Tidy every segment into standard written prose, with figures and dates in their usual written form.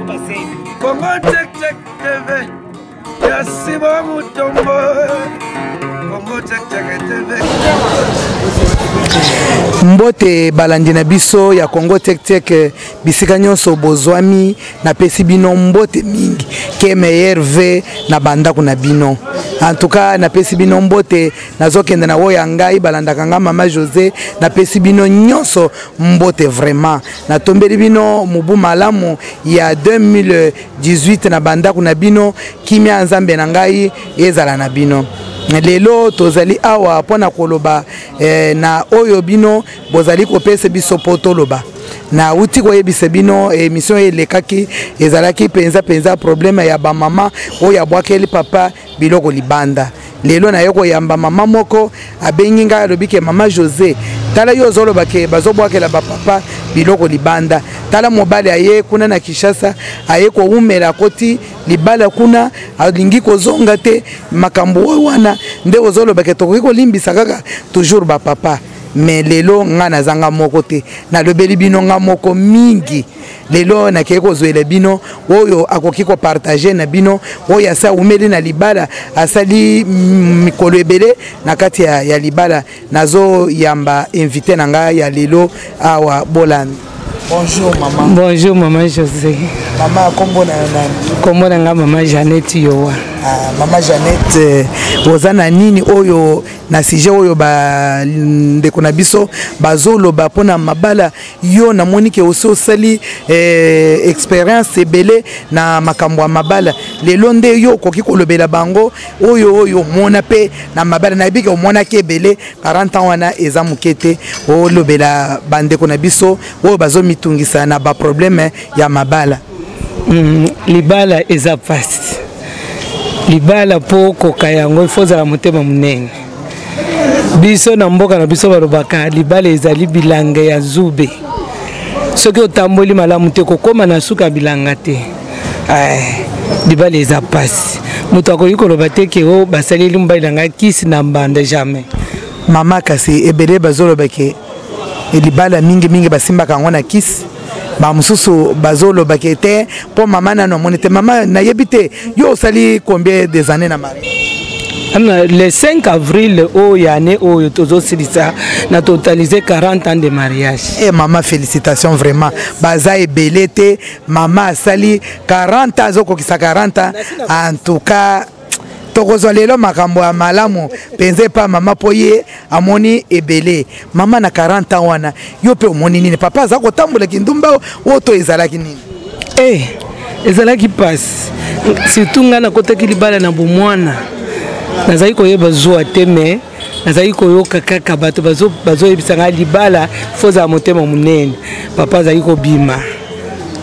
passé. Congo Check Check TV ya Simon Mutombo. Congo Check Check TV. Mbote balandi na biso ya Congo Check Check, bisika nyonso bozwami, napesi bino mbote mingi ke meilleur v na bandako na bino. En tout cas napesi bino mbote, nazokende na oyo ya ngai balandaka nga mama José, napesi bino nyonso mbote vraiment. Natombeli bino mobu malamu ya 2018 na bandako na bino, kimia ya Nzambe na ngai ezala na bino. Lelo tozali awa mpona koloba na oyo bino bozali kopesa biso po toloba. Nauti koyebisa bino émission elekaki ezalaki mpenza mpenza problème ya ba mama oyo abwakeli papa biloko libanda. Lelo naye koyamba mama moko abengi ngai alobi ke mama José, tala yo ozoloba ke bazobwakela ba papa biloko libanda, tala mobali aye kuna na Kinshasa aye kowumela akoti libala kuna alingi kozonga te, makambo oyo wana nde ozoloba ke tokoki kolimbisa kaka toujours ba papa. Mais lelo nga nazanga moko te, nalobeli bino nga moko mingi. Lelo nakei kozwela bino oyo akoki kopartage na bino, oyo asa umeli na libala, asali mikolo ebele na kati ya libala. Nazoyamba invité na ngai ya lelo awa Bolanda. Bonjour maman. Bonjour maman José. Maman, kombo na yo nani? Kombo na nga maman Jeannette Yowa. Ah, maman Jeannette, oza na nini oyo na sujet oyo ba ndeko na biso bazoloba mpona mabala? Yo namoni ke osi osali expérience ebele na makambo ya mabala. Lelo nde yo okoki kolobela bango oyo oyo omona pe na mabala. Nayebi ke omonaki ebele, 40 ans wana eza moke te. Olobela bandeko na biso oyo bazomitungisa na ba problème ya mabala. Libala eza pasi. Libala po koka yango il faut ozala motema monene. Biso na mboka na biso balobaka libala ezali bilanga ya zube. Soki otamboli malamu te kokóma na suka ya bilanga te. Libala eza pasi. Moto akoki koloba te ke o basaleli mobali na ngai kisi na mbanda, jamais. Mama, kasi ebele bazoloba ke libala mingi mingi basimbaka yango na kisi. Ba mosusu bazoloba ke te mpo mama nano amoni te. Mama, nayebi te yo osali combien des années na mari? Le 5 avril oyo année oyo tozosilisa na totaliser 40 ans de mariage. Eh mama, félicitations vraiment. Baza ebele te, mama asali 40 ans, azokokisa 40 ans. En tout cas tokozwa lelo makambo ya malamu mpenza epa mama mpo ye amoni ebele. Mama, na 40 ans wana yo mpe omoni nini? Papa aza kotambola kindumba oyo to ezalaki nini? Ezalaki pasi. Surtout ngai nakotaki libala na bomwana, nazalaki koyeba zuwa te, mais nazalaki koyoka kaka bato bazoyebisa ngai libala fo ozala motema monene. Papa azalaki kobima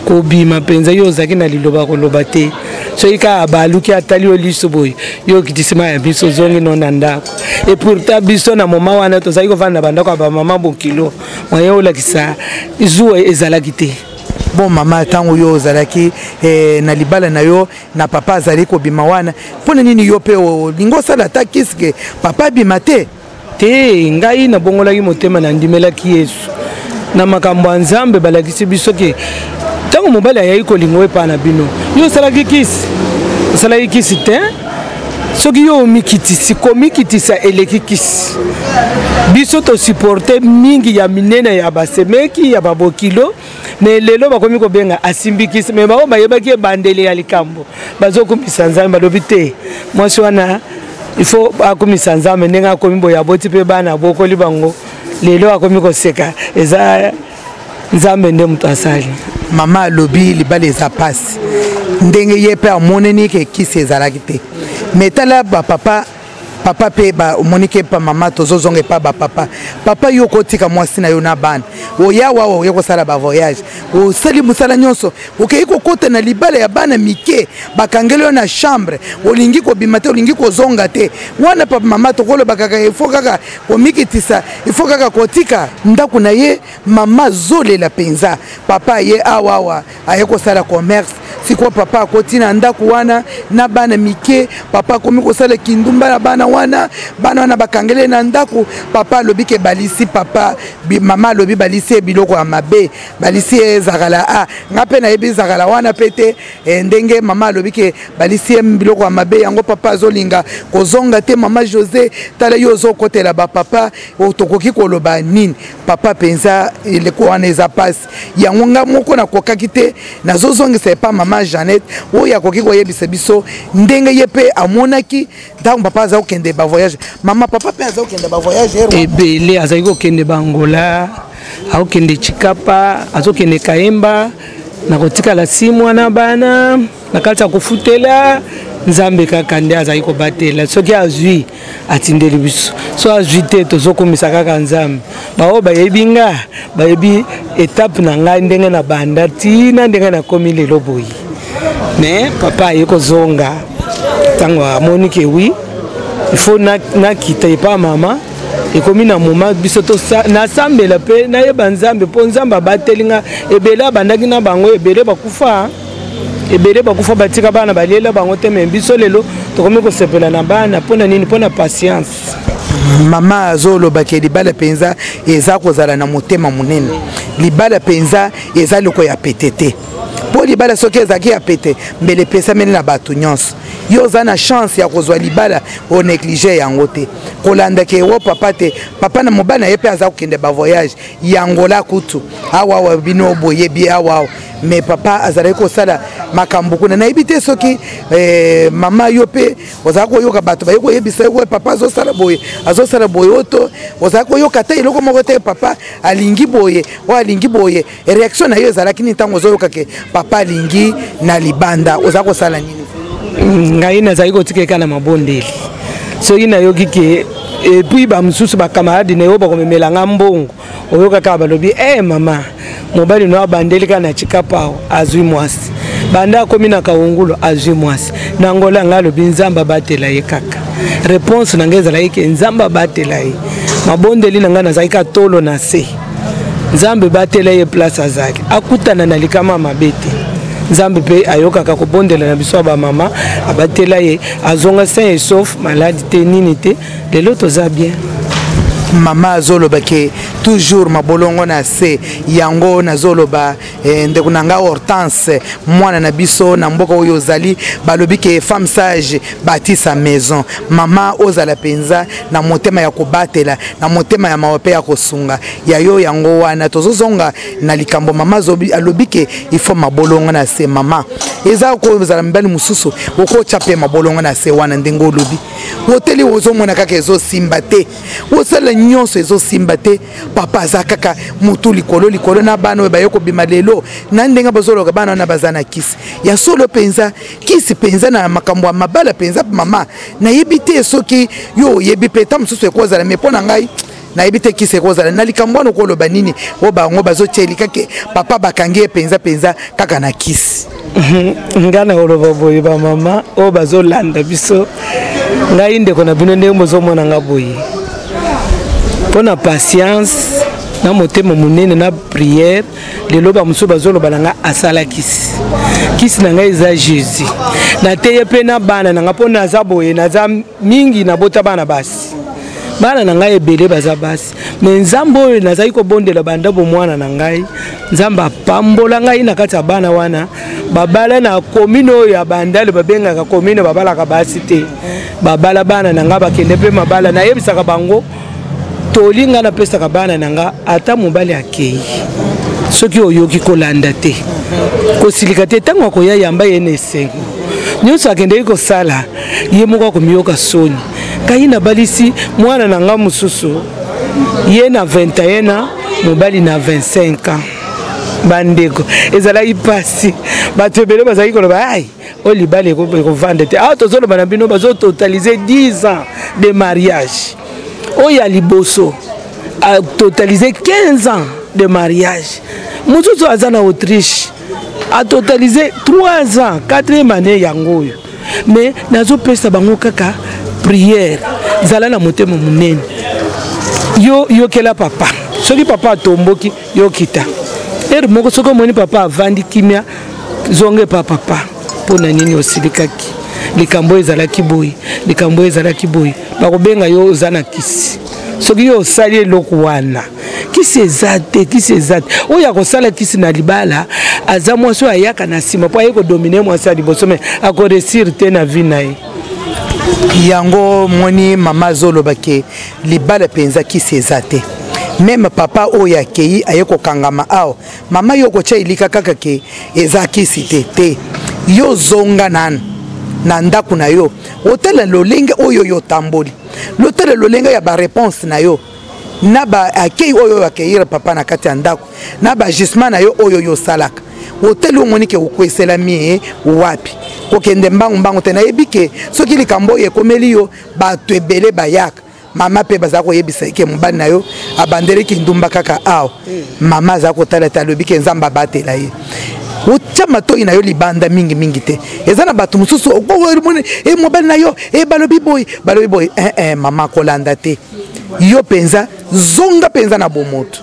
kobima mpenza, yo ozalaki na liloba koloba te. Soki kaka baluki atali yo liso boye, yo okitisi mai ya biso, ozongi no na ndako. Et pourtant biso na moma wana tozalaki kovanda na bandako ya bamama bokilo, moyen olakisa zuwa ezalaki te. Bon mama, ntango yo ozalaki na libala na yo na papa azali kobima wana, mpona nini yo mpe olingi osala ata kiske papa abima te? Te, ngai nabongolaki motema, nandimelaki Yesu na makambo ya Nzambe. Balakisi biso ke ntango mobali ayaki kolinga oyo epai na bino, yo osalaki kisi, osalaki kisi te. Soki yo omikitisi, komikitisa eleki kisi. Biso tosupporte mingi ya minene ya basemeki ya babokilo, mais lelo bakomi kobenga asimbi kisi. Mais bango bayebaki ebandeli ya likambo, bazokumisa Nzambe, balobi te mwasi wana il faut akumisa Nzambe ndenge akomi boye, aboti mpe bana, abokoli bango, lelo akomi koseka, eza Nzambe nde moto asali. Mama alobi libala eza pasi, ndenge ye mpe amoneni ke kisi ezalaki te. Mais tala bapapa, papa mpe omoni ke pa mama tozozonga epa bapapa. Papa, yo okotika mwasi na yo na bana, oya wawa oye kosala bavoyage, osali mosala nyonso, okei kokota na libala ya bana mike, bakangeli yo na chambre, olingi kobima te, olingi kozonga te. Wana papa, mama, tokoloba kaka ifo kaka komikitisa, ifo kaka kotika ndako na ye. Mama azolela mpenza, papa ye awa awa aye kosala commerce, Sikoyo papa akoti na ndako wana na bana mike, papa akomi kosala kindumba na bana wana, bana wana bakangeli na ndako. Papa alobi ke balisi papa, mama alobi balisi ye biloko ya mabe, balisi ye zakala. A nga mpe nayebi zakala wana mpe te. E, ndenge mama alobi ke balisi ye biloko ya mabe, yango papa azolinga kozonga te. Mama José, tala yo ozokotela bapapa, tokoki koloba nini? Papa mpenza eleko wana eza mpasi. Yango nga moko nakokaki te, nazozongisa epa mama Jeannette oyo akoki koyebisa biso ndenge ye mpe amonaki ntango papa aza kokende bavoyage. Mama, papa mpe aza kokende bavoyage ebele, azali kokende bangola, akokende Chikapa, azokende Kayemba, nakotikala si mwana bana na kati ya kofutela. Nzambe kaka nde azali kobatela. Soki azwi, atindeli biso, so azwi te, tozokomisa kaka Nzambe. Baoyo bayebi nga bayebi etape na ngai, ndenge na banda ntina ndenge nakomi lelo boye. Mais papa aye kozonga ntango amoni ke oui, il faut nakita epa mama. Ekomi na moma biso nasambela mpe nayeba Nzambe, mpo Nzambe abateli nga. Ebele abandaki na bango, ebele bakufa, ebele bakufa, batika bana, baliela bango te. Me biso lelo tokomi kosepela na bana. Mpo na nini? Mpo na patience. Mama azolobaki libala mpenza eza kozala na motema monene. Libala mpenza eza loko ya pete te, mpo libala soki ezalaki ya pete, mbele epesameli na bato nyonso. Yo oza na chance ya kozwa libala, onéglige yango te, kolandaka ewo papa te. Papa na mobali na ye mpe aza kokende bavoyage yangola kutu awawa, bino boyebi awawa. Mais papa azalaki kosala makambo kuna, nayebi te soki mama yo mpe ozalaki koyoka bato baye koyebisa yo papa azosala boye, azosala boye, oyo to ozalaki koyoka te eloko moko te, papa alingi boye, oyo alingi boye. Réaction na yo ezalaki nini ntango ozoyoka ke papa alingi na libanda? Oza kosala nini? Ngai nazali kotika eka na mabondeli. Soki nayoki ke, et puis bamosusu bacamarade na yo bakomemela nga mbongo, oyoka kaka balobi: "E mama, mobali no abandeli kaka na Chikapa, azwi mwasi, banda akomi na Kaungulo azwi mwasi na Ngola." Ngai alobi: "Nzambe abatela ye." Kaka réponse na ngai ezalaki ke Nzambe abatela ye. Mabondeli na ngai nazalaki ka tolo na se: Nzambe batela ye place azali, akutana na likama mabe te. Nzambe mpe ayokaka kobondela na biso ya bamama, abatela ye, azonga sain et sauf, maladi te, nini te. Lelo toza bien. Mama azoloba ke toujours mabolongo na se. Yango nazoloba, ndeko na nga Hortense, mwana na biso na mboka oyo ozali, balobi ke femme sage bâtit sa maison. Mama, ozala mpenza na motema ya kobatela, na motema ya mawa mpe ya kosunga ya yo. Yango wana tozozonga na likambo mama alobi ke il faut mabolongo na se. Mama, eza kozala mibali mosusu okotya mpe mabolongo na se wana ndenge olobi, oteli, ozomona kaka ezosimba te, osala nyonso ezosimba te, papa aza kaka motu likolo likolo na bana oyo baye kobima lelo na ndenge bazoloka, bana wana baza na kisi ya solo mpenza, kisi mpenza na makambo ya mabala mpenza. Mama, nayebi te soki yo oyebi mpe ta mosusu ekozala, me mpo na ngai nayebi te kisi ekozala na likambo wana. Okoloba nini oyo bango bazotia elikake papa bakangi ye mpenza mpenza kaka na kisi? Ngai na koloba boye, bamama oyo bazolanda biso, ngai ndeko na bino, ndenge bozomona nga boye, mpo na patience na motema monene na prière. Lelo bamosusu bazoloba na ngai asala kisi. Kisi na ngai eza Jésus. Nateye mpe na bana na ngai, mpo naza boye, naza mingi, nabota bana basi, bana na ngai ebele baza basi. Me Nzambe oyo nazali kobondela banda bomwana na ngai, Nzambe apambola ngai na kati ya bana wana babala na commune oyo ya Bandale, babengaka commune babalaka basi te. Babala bana na ngai, bakende mpe mabala. Nayebisaka bango toli ngai napesaka bana na ngai: ata mobali akei, soki oyoki, kolanda te, kosilika te. Ntango akoya, yamba ye na esengo nyonso. Akendeki kosala, ye moko akomiyoka soni. Ngai nabalisi mwana na ngai mosusu, ye na 21 ans, mobali na 25 ans. Bandeko, ezalaki mpasi. Bato ebele bazalaki koloba: "Ai, oyo libala ekovanda te." Awa tozoloba na bino, bazototalize 10 ans de mariage. Oyo ya liboso atotalize 15 ans de mariage. Mosusu aza na Autriche, atotalize 3 ans, 4e année yango oyo. Mais nazopesa bango kaka prière: zala na motema monene, yo yokela papa. Soki papa atomboki, yo kita ere moko. Soki omoni papa avandi kimia, Zonga epa papa, mpo na nini osilikaki? Likambo ezalaki boye, likambo ezalaki boye. Bakobenga yo oza na kisi. Soki yo osali eloko wana, kisi eza te, kisi eza te. Oyo akosala kisi na libala aza mwasi oyo ayaka na nsima mpo aye kodomine mwasi ya liboso, me akoresir te na vie na ye. Yango moni mama azoloba ke libala mpenza kisi eza te. Meme papa oyo akei aye kokangama awa, mama yo okotya elika kaka ke eza kisi te te. Yo zonga nanu na ndako na yo, otala lolenge oyo yo otamboli, lotala lolenge ya bareponse na yo na baakei oyo oyo akeyira papa na kati ya ndako, na baajustement na yo oyo yo osalaka. Otali, omoni ke okweselami ye wapi. Kokende mbangu mbangu te. Nayebi ke soki likambo oyo ekomeli yo, bato ebele bayaka, mama mpe baza koyebisa ye ke mobali na yo abandeleki ndumba kaka awa. Mama aza kotala te, alobi ke Nzambe abatela ye. Otya matoi na yo libanda mingimingi te. Eza na bato mosusu omoni e mobali na yo e balobi boye, balobi boye. Eh, eh, mama kolanda te. Yo mpenza zonga mpenza na bomoto,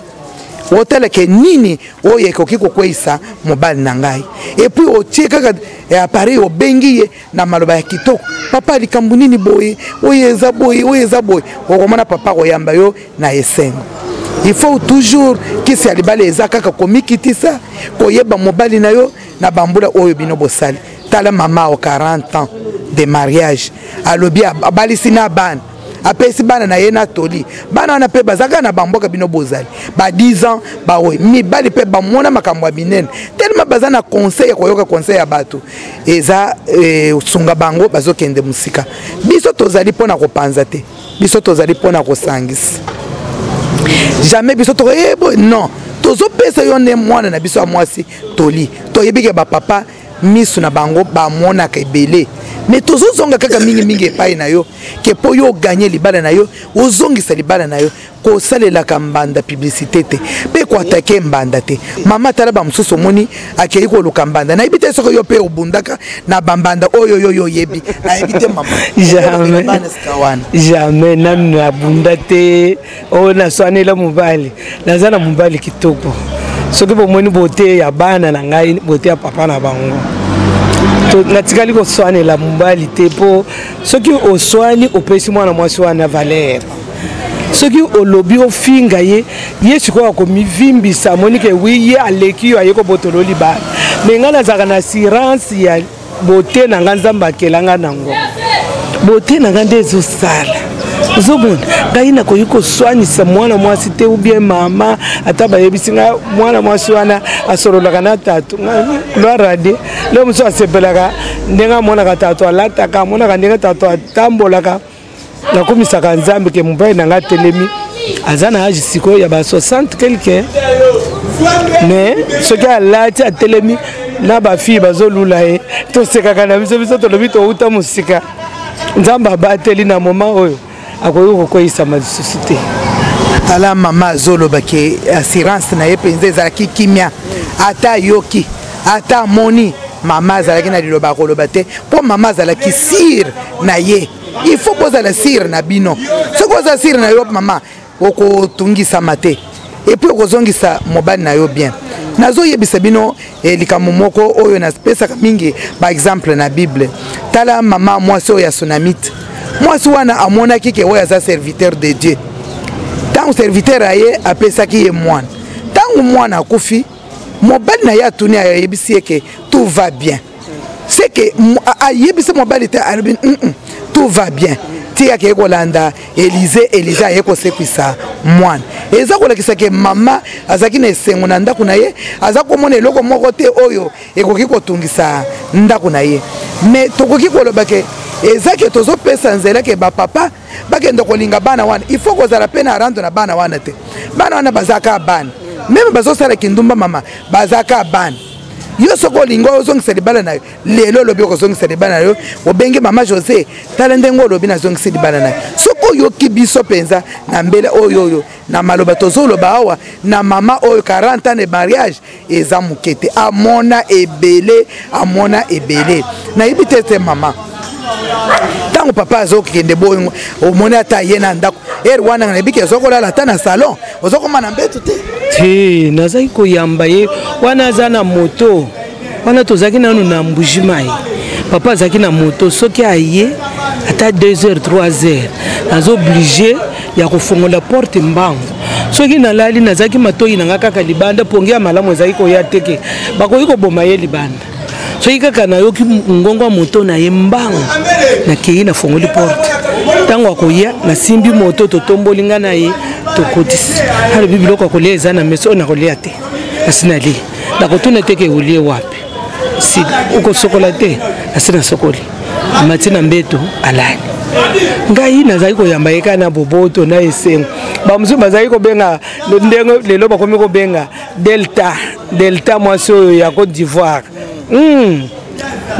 otalake nini oyo ekoki kokweyisa mobali na ngai. Et puis otie kaka appareil, obengi ye na maloba ya kitoko: "Papa, likambo nini boye? Oyo eza boye, oyo eza boye." Okomona papa koyamba yo na esengo. Il faut toujours, kisi ya libala eza kaka komikitisa, koyeba mobali na yo na bambula oyo bino bosali. Tala mama o 40 ans de mariage, alobi abalisi na bana, apesi bana na ye na toli. Bana wana mpe baza kaka na bamboka bino bozali ba 10 ans, baoyo mibali mpe bamona makambo ya minene telema, baza na conseil ya koyoka conseil ya bato eza sunga bango, bazokende mosika. Biso tozali mpona kopanza te, biso tozali mpona kosangisa. Jamais biso tokoyebo non, tozopesa yo nde mwana na biso ya mwasi toli. Toyebi ke bapapa miso na bango bamonaka ebele, me tozozonga kaka mingimingi epai na yo ke mpo yo oganye libala na yo, ozongisa libala na yo. Kosalelaka mbanda publicité te, mpe koatake mbanda te. Mama, tala bamosusu, omoni akei koluka mbanda. Nayebi te soki yo mpe obundaka na bambanda oyo yo yo oyebi. Nayebi te, mama. Jamais, jamais nanu nabunda te. Oyo naswanela mobali, naza na mobali kitoko. Soki bomoni bote ya bana na ngai, bote ya papa na bango, natikali koswanela mobali te, mpo soki oswani, opesi mwana mwasi wana valeur. Soki olobi, ofinga ye, ye sikoyo akomivimbisa, amoni ke wi, ye aleki yo, aye kobotolo libala. Me ngai nazalaka na assurance ya bote na ngai. Nzambe akela ngai nango, bote na ngai nde ezosala. Ozomona, ngai nakoki koswanisa mwana mwasi te, ou bien mama ata bayebisi ngai mwana mwasi wana asololaka na tatu. Gloire à Dieu, leo mosusu asepelaka ndenge amonaka tatu alataka, amonaka ndenge tatu atambolaka. Nakomisaka Nzambe ke mobali na ngai atelemi, aza na age sikoyo ya ba 60 quelque, mais soki alati, atelemi na bafille bazolula ye. Tosekaka na biso, biso tolobi touta mosika. Nzambe abateli na moment oyo, akoki kokweyisama lisusu te. Tala, mama azoloba ke assurance na ye mpenza ezalaki kimia. Ata ayoki, ata amoni, mama azalaki na liloba ya koloba te, mpo mama azalaki sûre na ye. Il faut bozala sûre na bino. Soki oza sûre na yo, mama, okotungisama te, et puis okozongisa mobali na yo bien. Nazoyebisa bino likambo moko oyo napesaka mingi baexemple na Bible. Tala mama mwasi oyo ya Sunamite. Mwasi wana amonaki ke oyo aza serviteur de Dieu. Ntango serviteur aye, apesaki ye mwana. Ntango mwana akufi, mobali na ye atuni, ayebisi ye ke tout va bien. C'est que ayebisi mobali te, alobi tout va bien, ti akei kolanda Elize. Elize aye kosekwisa mwana. Eza kolakisa ke mama azalaki na esengo na ndako na ye, aza komona eloko moko te oyo ekoki kotungisa ndako na ye. Mais tokoki koloba ke eza ke tozopesa nzela ke bapapa bakende kolinga bana wana. Il faut kozala mpe na rando na bana wana te. Bana wana baza kaka bana, même bazosala kindumba, mama, baza kaka bana. Yo soki olingi ozongisa libala na yo lelo, olobi okozongisa libala na yo, obengi mama José: "Tala ndenge olobi, nazongisi libala na yo." Soki oyoki biso mpenza na mbele oyo oyo na maloba tozoloba awa na mama oyo, 40 ans de mariage eza moke te, amona ebele, amona ebele. Nayebi te te, mama, ntango papa azokende boyongo, omoni ata ye na ndako ere wana, nayebi ke ozokolala ata na salon, ozokoma na mbeto te. Te, nazali koyamba ye wana, aza na moto. Wana tozalaki nanu na Mbuji Mayi, papa azalaki na moto, soki aye ata 2 heures 3 heures, naza oblige ya kofongola porte mbangu. Soki nalali, nazalaki matoi na nga kaka libanda, pongi ya malamu ezalaki koya teke bakoki koboma ye libanda. Soki kaka nayoki ngongo ya moto na ye, mbangu nakei, nafongoli porte. Ntango akoya, nasimbi moto, totomboli nga na ye, tokotisi. Alobi biloko ya kolia eza na mesa oyo, nakolia te, nasi nalie. Nakotuna teke olie wapi, si okosokola te, nasi nasokoli. Amati na mbeto, alali. Ngai nazali koyamba ye kaka na boboto na esengo. Bamosusu bazali kobenga ndenge lelo bakomi kobenga Delta, Delta, mwasi oyo ya Côte d'Ivoire.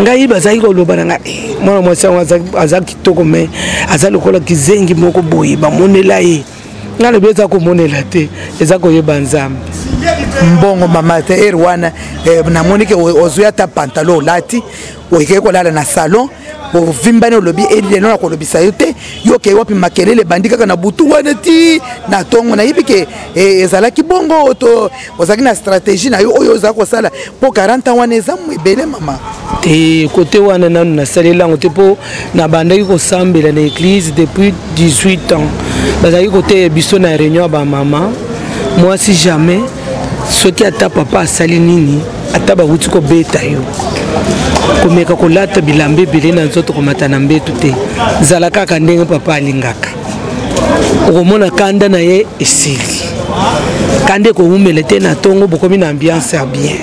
Ngai bazali koloba na ngai, eh, mwana mwasi yango aza kitoko, me aza lokola kizengi moko boye, bamonela ye. Ngai lobi eza komonela te, eza koyeba Nzambe. Mbongo mama te ere wana, eh, namoni ke ozwi ata pantalon olati, okei kolala na salon, ovimbani, olobi lelo na kolobisa yo te. Yo okei wapi? Makelele ebandi kaka na butu wana ti na ntongo. Nayebi ke ezalaki bongo to ozalaki na stratégie na yo oyo ozala kosala mpo 40 ans wana eza ebele, mama? Te, kote wana nanu nasaleli yango te, mpo nabandaki kosambela na église depuis 18 ans. Bazalaki koteya biso na réunion ya bamama: mwasi jamais, soki ata papa asali nini, ata bawuti kobeta yo, komeka kolata bilamba ebele na nzoto, komata na mbeto te. Zala kaka ndenge papa alingaka, okomona kanda na ye esili. Kanda ekowumela te, na ntongo bokomi na ambiance ya bien.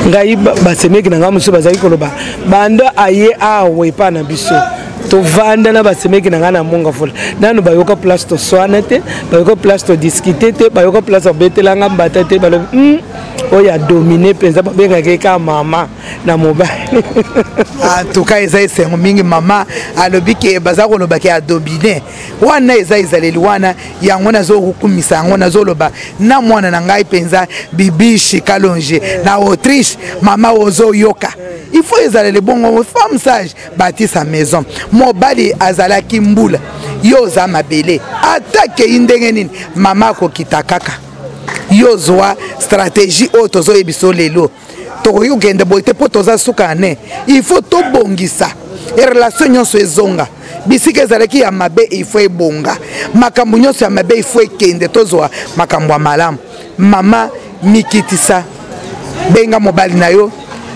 Ngai basemeki na ngai mosusu bazalaki koloba, banda aye awa epa na biso, tovanda na basemeki na ngai na Monga Fola, nanu bayoka place toswana te, bayoka place todiscute te, bayoka place babetelanga mbata te. Balobi oyo adomine mpenza, babengaka ye kaka mama na mobali. En tout cas eza esengo mingi. Mama alobi ke baza koloba ke adomine wana, eza ezaleli wana. Yango nazokumisa yango, nazoloba na mwana na ngai mpenza Bibishi Kalonge na Autriche. Mama, ozoyoka, il faut ezaleli bongo. Femme sage bâtit sa maison. Mobali azalaki mbula, yo oza mabele. Ata kei ndenge nini, mama akokita kaka. Yo zwa stratégie oyo tozoyebisa lelo. Tokoki kokende boye te mpo toza suka ane. Il faut tobongisa relation nyonso, ezonga bisika ezalaki ya mabe. Il faut ebonga. Makambo nyonso ya mabe, il faut ekende, tozwa makambo ya malamu. Mama, mikitisa, benga mobali na yo.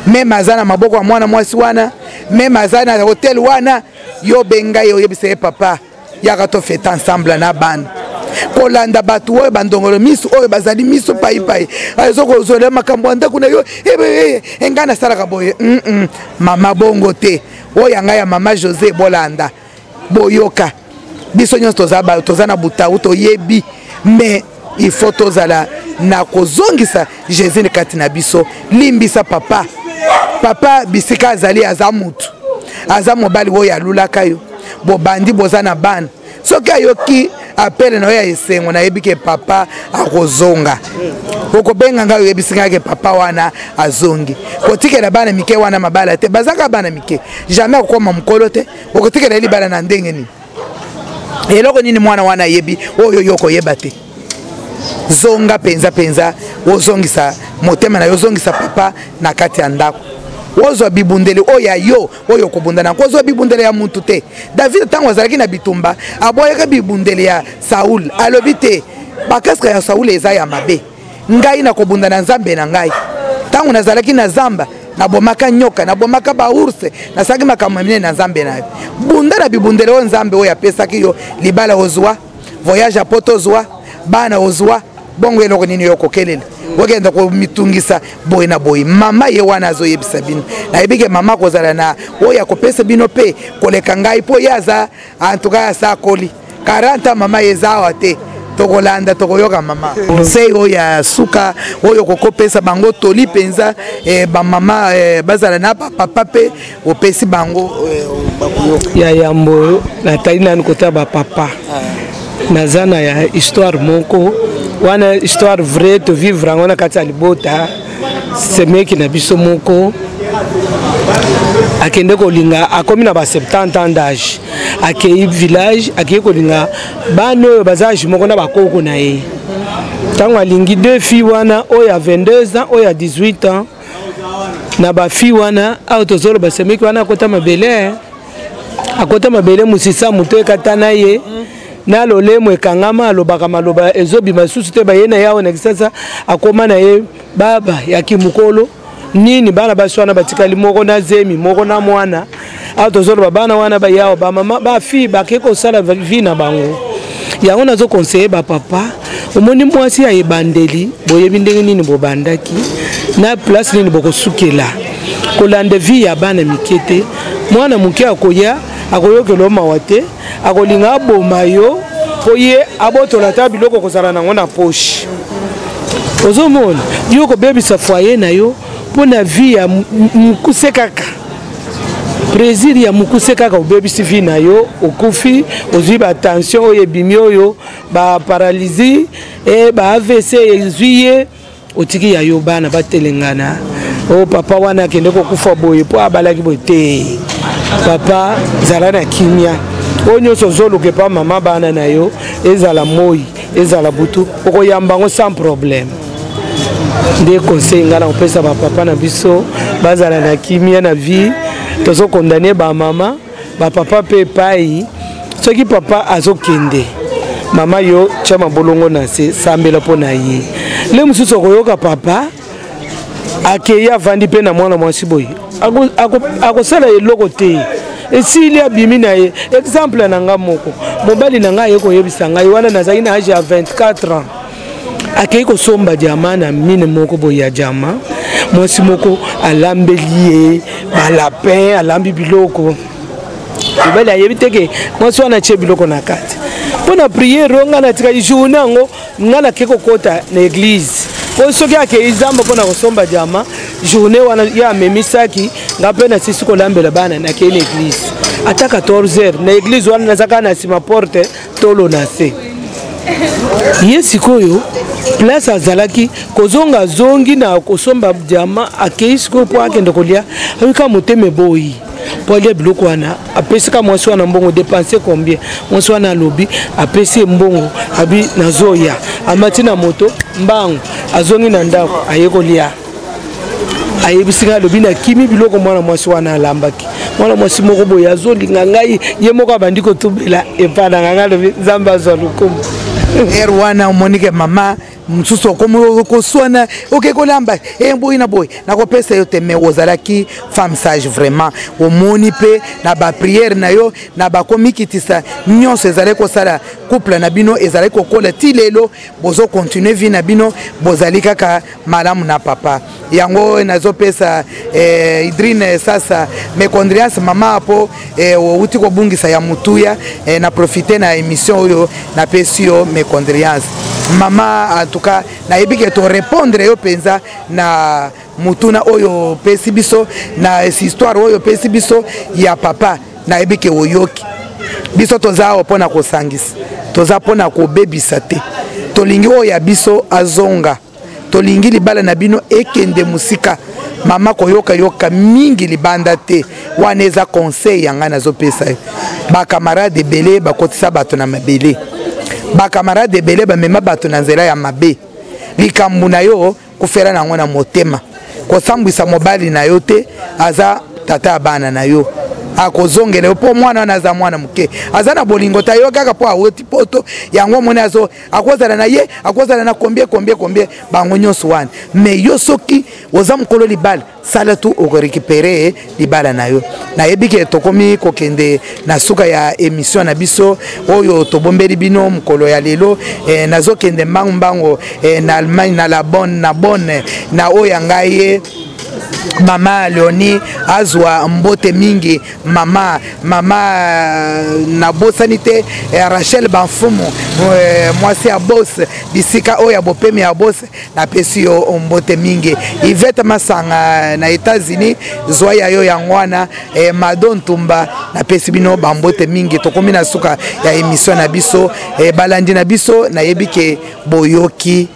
Même aza na maboko ya mwana mwasi wana, même aza na hotel wana, yo benga ye, oyebisa ye: "Papa, yaka tofete ensemble na bana." Kolanda bato oyo bandongolo miso, oyo bazali miso paipai, ezokozwela makambo ya ndako na yo, engai nasalaka boye. Mama, bongo te. Oyo ya ngai ya mama José, bolanda, boyoka. Biso nyonso toza na butau, toyebi, mais il faut tozala na kozongisa Jésus kati na biso. Limbisa papa. Papa bisika azali, aza mutu, aza mobali oyo alulaka yo, bobandi, boza na bana. Soki ayoki appel na yo ya esengo, nayebi ke papa akozonga. Okobenga ngai, oyebisi ngai ke papa wana azongi. Kotikela bana mike wana mabala te. Bazaka bana mike, jamais akokoma mokolo te. Okotikela ye libala na ndenge nini? Eloko nini mwana wana ayebi oyo yo okoyeba te? Zonga mpenza mpenza, ozongisa motema na yo, ozongisa papa na kati ya ndako. Ozwa bibundeli oyo ya yo oyo okobunda na kozwa bibundeli ya mutu te. David, ntango azalaki na bitumba, aboyaki bibundeli ya Saul. Alobi te, bakaske ya Saul eza ya mabe, ngai nakobunda na Nzambe na ngai. Ntango nazalaki na zamba, nabomaka nyoka, nabomaka baours, nasalaki makambo ya minene na Nzambe na yo. Bunda na bibundeli oyo Nzambe oyo apesaki yo. Libala ozwa, voyage ya poto ozwa, bana ozwa, bongo eloko nini yo kokelela, okenda komitungisa boye na boye? Mama ye wana azoyebisa bino. Nayebi ke mama akozala na oyo akopesa bino mpe koleka ngai, mpo ye aza antuka asa akoli 40. Mama, ye eza awa te. Tokolanda, tokoyoka mama conseil oyo ya suka oyo okokopesa bango toli mpenza, bamama bazala na bapapa mpe opesi bango bakoyoka. Ya yambo, natali nanu kota bapapa. Naza na ya histoire moko wana, histoire vraie, tovivre yango na kati ya libota. Semeki na biso moko akende kolinga, akomi na ba 70 ans d'âge, akei village, akei kolinga bana oyo baza age moko na bakoko na ye. Ntango alingi deux filles wana, oyo ya 22 ans, oyo ya 18 ans. Na bafille wana awa tozoloba, semeki wana akota mabele, akota mabele, mosisa moto ekatana ye na lolemo ekangama, alobaka maloba ezobima lisusu te. Baye na ye awa na Kisasa, akoma na ye baba ya kimokolo nini. Bana basi wana batikali, moko na zemi, moko na mwana. Awa tozoloba, bana wana bayawa, bamama, bafille bake kosala vie na bango. Yango nazoconseiller bapapa: omoni mwasi ya ebandeli, boyebi ndenge nini bobandaki, na place nini bokosukela. Kolanda vie ya bana mike te. Mwana moke akoya, akoyokela yo mawa te, akolinga aboma yo mpo ye abotola ata biloko kozala nango na poche. Ozomona yo kobebisa foyer na yo mpo na vie ya mokuse kaka, plaisir ya mokuse kaka. Obebisi vie na yo, okufi, ozwi batension oyo ebimi, oyo baparalysie e ba AVC ezwi ye, otiki ya yo bana batelengana: "O papa wana akende kokufa boye mpo abalaki boye." Te, papa, zala na kimia. Oyo nyonso ozoluka epa mama bana na yo, ezala moi, ezala butu, okoyamba yango sans problème. Nde conseil ngai na kopesa bapapa na biso: bazala na kimia na vie. Tozocondamner bamama, bapapa mpe epai. Soki papa azokende, mama, yo tia mabolongo na se, sambela mpo na ye. Le mosusu okoyoka papa akei, avandi mpe na mwana mwasi boye, akosala eloko te, esili, abimi na ye. Exemple na nga moko, mobali na ngai aye koyebisa ngai wana nazalaki na age ya 24 ans. Akei kosomba diamant na mine moko boye ya diamant. Mwasi moko alambeli ye balapin, alambi biloko. Mobali ayebi te ke mwasi wana atie biloko na kati. Mpo na prière oyo ngai natikali journée yango, ngai nake kokɔta na église, po soki akei zamba mpo na kosomba diamant, journée wana ye amemisaki nga mpe nasisi kolambela bana, nakei na église ata 14 heures. Na église wana naza kaka na nsima porte, tolo na se. Ye sikoyo place azalaki kozonga, azongi na kosomba diamant, akei sikoyo mpo akende kolia, ayika motema eboyi mpo alia biloko wana. Apesika mwasi wana mbongo: "Dépense combien?" Mwasi wana alobi, apesi ye mbongo, abi: "Nazoya." Amati na moto mbango, azongi na ndako, aye kolia. Ayebisi ngai, alobi: "Nakimi biloko mwana mwasi wana alambaki. Mwana mwasi moko boye azolinga ngai." Ye moko abandi kotubela epai na ngai. Alobi: "Nzambe azwa lokumu." Ere wana omonike mama mosusu okomi koswana, oke kolamba e boyi na boyi, nakopesa yo te. Mais ozalaki femme sage vraiment. Omoni mpe na baprière na yo, na bakomikitisa nyonso, ezalaki kosala couple na bino ezalaki kokola ti lelo. Bozocontinuer vie na bino, bozali kaka malamu na papa. Yango nazopesa Idrine sasa mes condoléances, mama, po outi kobungisa ya mutuya. Na profite na émission oyo, napesi yo mes condoléances, mama. En tout cas, nayebi ke torépondre yo mpenza na mutuna oyo opesi biso, na histoire oyo opesi biso ya papa. Nayebi ke oyoki biso. Toza awa mpo na kosangisa, toza mpo na kobebisa te. Tolingi oyo ya biso azonga, tolingi libala na bino ekende mosika. Mama, koyokayoka mingi libanda te. Wana eza conseil ya ngai nazopesa yo. Bacamarade ebele bakotisa bato na mabele, bacamarade ebele bamema bato na nzela ya mabe. Likambo na yo, kofela nango na motema. Kosambwisa mobali na yo te. Aza tata ya bana na yo, akozongela yo, mpo mwana wana aza mwana moke, aza na bolingo ta yo kaka mpo awoti poto. Yango omoni azo akozala na ye, akozala na combien, combien, combien, bango nyonso wana. Mais yo, soki oza mokolo libala, sala tu okorécupérer libala na yo. Nayebi ke tokomi kokende na suka ya émission na biso oyo tobombeli bino mokolo ya lelo. Nazokende mbangu mbangu na Allemagne, na la bonne, na bonne na oyo ya ngai ye mama Leoni azwa mbote mingi. Mama, mama, nabosani te Rachel Bamfumu, mwasi ya bos, bisika oyo ya bopemi ya bos, napesi yo mbote mingi. Ivete Masanga na États-Unis, zwa ya yo yango wana. Mado Ntumba, napesi bino bambote mingi. Tokomi na suka ya émission na biso. Balandi na biso, nayebi ke boyoki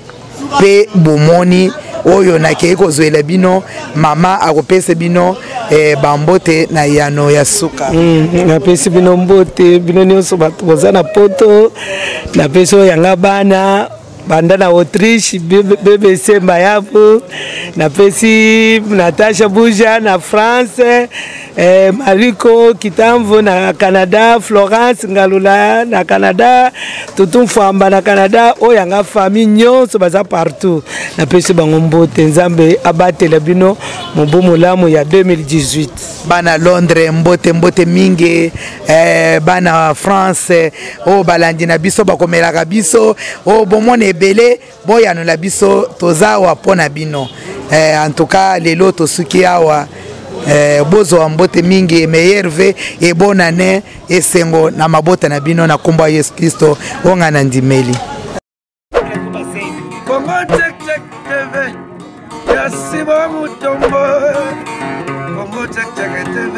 mpe bomoni oyo nakei kozwela bino. Mama akopesa bino bambote na yano ya suka. Napesi bino mbote, bino nyonso bato boza na poto. Napesi oyo yanga bana. Banda na Autriche, BBC Mayabu, napesi Natasha Buja na France, eh, Mariko Kitamvu na Canada, Florence Ngalula na Canada, Tutu Mfwamba na Canada, oyo yanga famille nyonso baza partout. Napesi bango mbote, Nzambe abatela bino mobu molamu ya 2018. Bana Londres mbote mbote mingi eh, bana France oyo oh, balandi na biso bakomelaka biso oyo oh, bomona ebele boyanola biso toza awa mpo na bino eh, en tout cas lelo tosuki awa eh, bozwa mbote mingi meilleur ve ebonane esengo na mabota na bino na nkombo ya Yesu Kristo oyo ngai nandimeli. Congo Check Check TV ya Simon Mutombo Congo Check Check TV.